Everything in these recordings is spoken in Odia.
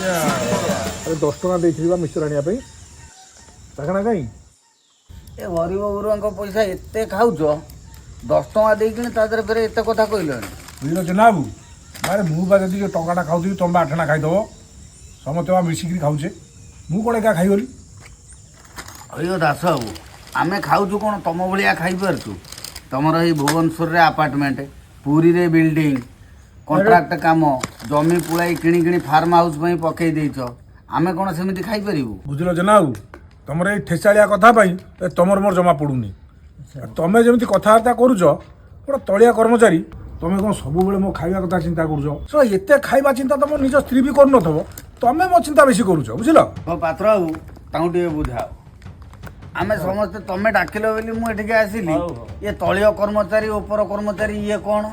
ଆରେ 10 ଟଙ୍କା ଦେଇଥିଲି ବା ମିକ୍ସଚର ଆଣିବା ପାଇଁ, ଶାଖଣା କାଇଁ? ଏ ଗରିବ ଗୁରୁଆଙ୍କ ପଇସା ଏତେ ଖାଉଛ, 10 ଟଙ୍କା ଦେଇକିନି ତା ଦେହରେ ଫେରେ ଏତେ କଥା କହିଲଣି। ବୁଝିଲ ଜନାବୁ, ଆରେ ମୁଁ ବା ଯଦି ଯୋଉ ଟଙ୍କାଟା ଖାଉଥିବି, ତମେ ବା ଆଠଣା ଖାଇଦେବ। ସମସ୍ତେ ବା ମିଶିକିରି ଖାଉଛେ, ମୁଁ କ'ଣ ଏକା ଖାଇଗଲି? ଅಯ್ୟೋ ଦାସ ବାବୁ, ଆମେ ଖାଉଛୁ କ'ଣ ତମ ଭଳିଆ ଖାଇପାରୁଛୁ? ତମର ଏଇ ଭୁବନେଶ୍ୱରରେ ଆପାର୍ଟମେଣ୍ଟ, ପୁରୀରେ ବିଲ୍ଡିଂ, କଣ୍ଟ୍ରାକ୍ଟ କାମ, ଜମି ପୁଳାଇ କିଣି କିଣି ଫାର୍ମ ହାଉସ୍ ପାଇଁ ପକେଇ ଦେଇଛ। ଆମେ କ'ଣ ସେମିତି ଖାଇପାରିବୁ? ବୁଝିଲ ଜନାବୁ, ତମର ଏଇ ଠେସାଳିଆ କଥା ପାଇଁ ଏ ତମର ମୋର ଜମା ପଡ଼ୁନି। ଆଉ ତମେ ଯେମିତି କଥାବାର୍ତ୍ତା କରୁଛ, ଗୋଟେ ତଳିଆ କର୍ମଚାରୀ, ତମେ କ'ଣ ସବୁବେଳେ ମୋ ଖାଇବା କଥା ଚିନ୍ତା କରୁଛ? ଶଳା, ଏତେ ଖାଇବା ଚିନ୍ତା ତମ ନିଜ ସ୍ତ୍ରୀ ବି କରୁନଥିବ, ତମେ ମୋ ଚିନ୍ତା ବେଶୀ କରୁଛ, ବୁଝିଲ? ହଉ ପାତ୍ର ବାବୁ, ତାଙ୍କୁ ଟିକେ ବୁଝାଅ। ଆମେ ସମସ୍ତେ ତମେ ଡାକିଲ ବୋଲି ମୁଁ ଏଠିକି ଆସିଲି। ହଉ, ହଉ। ଇଏ ତଳୀୟ କର୍ମଚାରୀ, ଉପର କର୍ମଚାରୀ, ଇଏ କ'ଣ?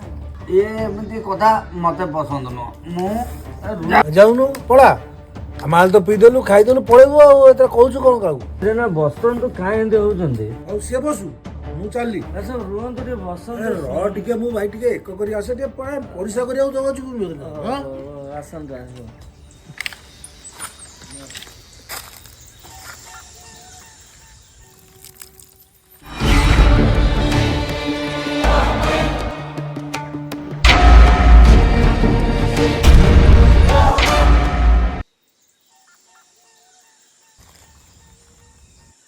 ଇଏ ଏମିତି କଥା ମତେ ପସନ୍ଦ ନୁହଁ। ମୁଁ ଯାଉନୁ, ପଳା। ମାଲ ତ ପିଇଦେଲୁ, ଖାଇଦେଲୁ, ପଳେଇବୁ। ଆଉ ଏଥିରେ କହୁଛୁ କ'ଣ କାହାକୁ? ନା, ବସନ୍ତୁ, କାହିଁ ଏମିତି ହଉଛନ୍ତି? ଆଉ ସିଏ ବସୁ, ମୁଁ ଚାଲିଲି। ଆଚ୍ଛା, ରୁହନ୍ତୁ ଟିକେ, ବସନ୍ତୁ। ରହ ଟିକେ, ମୁଁ ଭାଇ ଟିକେ ଏକ କରି ଆସେ, ଟିକେ ପରିସ୍ରା କରିବାକୁ ଯାଉଛି। ହଁ। ହଉ, ଆସନ୍ତୁ ଆସନ୍ତୁ।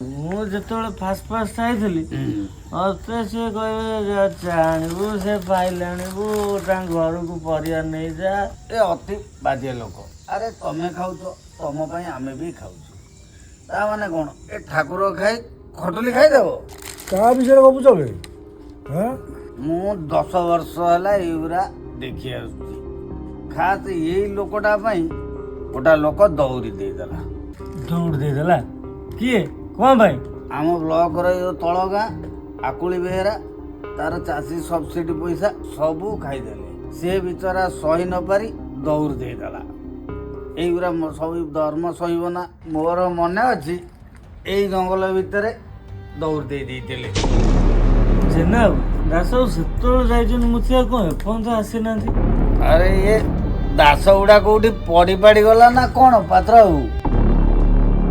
ମୁଁ ଯେତେବେଳେ ଫାଷ୍ଟ ଫାଷ୍ଟ ଆଇଥିଲି, ମତେ ସିଏ କହିବେ, ଯା ଚା ଆଣିବୁ, ସେ ଫାଇଲ ଆଣିବୁ, ତାଙ୍କ ଘରକୁ ପରିବା ନେଇଯା। ଏ ଅତି ବାଜେ ଲୋକ। ଆରେ ତମେ ଖାଉଛ, ତମ ପାଇଁ ଆମେ ବି ଖାଉଛୁ। ତା ମାନେ କ'ଣ ଏ ଠାକୁର ଖାଇ ଖଟୁଲି ଖାଇଦେବ? କାହା ବିଷୟରେ ଗପୁଛ ବେ? ହଁ। ମୁଁ 10 ବର୍ଷ ହେଲା ଏଇଗୁରା ଦେଖି ଆସୁଛି। ଖାସ୍ ଏଇ ଲୋକଟା ପାଇଁ ଗୋଟା ଲୋକ ଦୌଡ଼ି ଦେଇଦେଲା। ଦୌଡ଼ି ଦେଇଦେଲା? କିଏ, କ'ଣ ପାଇଁ? ଆମ ବ୍ଲକର ଏଇ ଯୋଉ ତଳ ଗାଁ ଆକୁଳି ବେହେରା, ତାର ଚାଷୀ ସବସିଡି ପଇସା ସବୁ ଖାଇଦେଲେ। ସେ ବିଚରା ସହି ନପାରି ଦୌଡ଼ି ଦେଇଦେଲା। ଏଇଗୁରା ସବୁ ଧର୍ମ ସହିବ ନା। ମୋର ମନେ ଅଛି, ଏଇ ଜଙ୍ଗଲ ଭିତରେ ଦୌଡ଼ି ଦେଇ ଦେଇଥିଲେ। ଜେନା, ଦାସ ସେତେବେଳେ ଯାଇଛନ୍ତି ମୁଥିଆ, କ'ଣ ଏପର୍ଯ୍ୟନ୍ତ ଆସିନାହାନ୍ତି? ଆରେ ଇଏ ଦାସ ଗୁଡା କୋଉଠି ପଡି ପାଡି ଗଲା ନା କ'ଣ ପାତ୍ର ବାବୁ?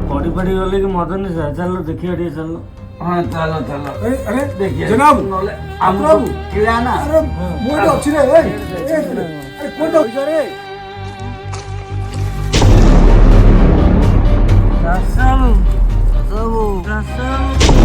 ପଡି ପଡି ଗଲେ କି ମଦ ନିଶା? ଚାଲ ଦେଖିବା ଟିକେ, ଚାଲ। ହଁ, ଚାଲ ଚାଲ। ଆରେ ଆରେ। ଦେଖିବା। ଜନାବ। ନହେଲେ ପାତ୍ର ଆମକୁ ବାବୁ। କିଳା ନା। ଆରେ ମୁଁ ଏଠି ଅଛି ରେ। ଏଇ, ଏଇ, ଆରେ କୋଉଠି ଅଛ ରେ? ଦାସ ବାବୁ। ସବୁ। ଦାସ ବାବୁ।